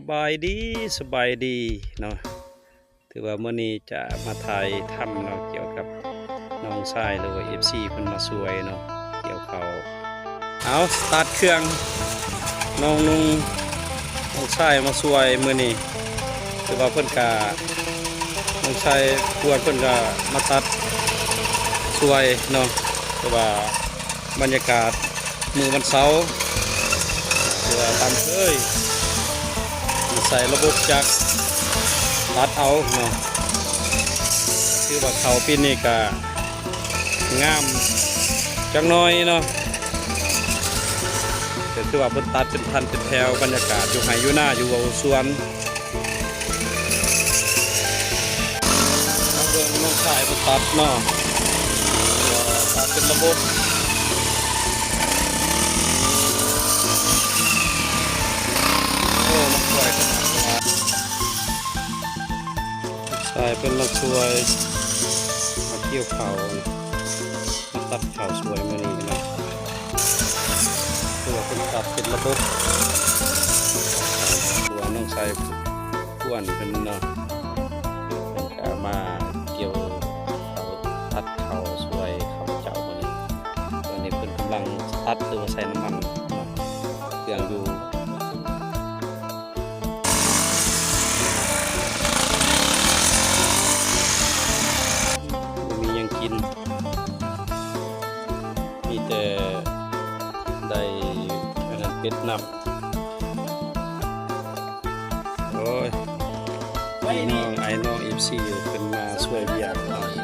ສະບາຍດີ ສະບາຍດີເນາະ. ຖືວ່າມື້ນີ້ຈະມາຖ່າຍທຳເນາະ ກ່ຽວກັບນ້ອງຊາຍ ຫຼືວ່າເອັຟຊີເພິ່ນມາຊ່ວຍເນາະ ກ່ຽວເຂົ້າ. ເອົາ ສະຕາດເຄື່ອງ ນ້ອງນຸ່ງ ນ້ອງຊາຍມາຊ່ວຍມື້ນີ້. ຄືວ່າເພິ່ນກະ ນ້ອງຊາຍກວນເພິ່ນກະມາຕັດຊ່ວຍເນາະ. ຄືວ່າບັນຍາກາດມື້ວັນເສົາ ຄືວ່າຕາມເຄີຍ ໃສ່ລະບົບຈັກຕັດເອົາເນາະ. ຄືວ່າເຂົ້າປີນີ້ກະ ງາມຈັກໜ້ອຍເນາະ. ກໍຄືວ່າເພິ່ນຕັດເປັນພັນເປັນແຖວ ບັນຍາກາດຢູ່ໄຮ່ຢູ່ນາ ຢູ່ສວນ. ມາເບິ່ງນ້ອງຊາຍເພິ່ນຕັດເນາະ ຕັດເປັນລະບົບ. ໂອ້ ມັນສວຍຂະໜາດ. ຊາຍເພິ່ນມາຊ່ວຍ ມາກ່ຽວເຂົ້າ ມາຕັດເຂົ້າຊ່ວຍມື້ນີ້ເນາະ. ຄືວ່າເພິ່ນຕັດເປັນລະບົບ ຕົວນ້ອງຊາຍກວນເພິ່ນເນາະ ເພິ່ນກະມາກ່ຽວເຂົ້າ ຕັດເຂົ້າຊ່ວຍຂ້າພະເຈົ້າມື້ນີ້. ຕອນນີ້ເພິ່ນກຳລັງຕັດ ຫຼືວ່າໃສ່ນ້ຳມັນເນາະ ເຄື່ອງຢູ່. ບໍ່ມີຫຍັງກິນ ມີແຕ່ໄດ້ອັນນັ້ນ ເປັດນ້ຳ. ໂອ້ຍ ພີ່ນ້ອງ ອ້າຍນ້ອງ ເອັຟຊີ ເພິ່ນມາຊ່ວຍວຽກເນາະ.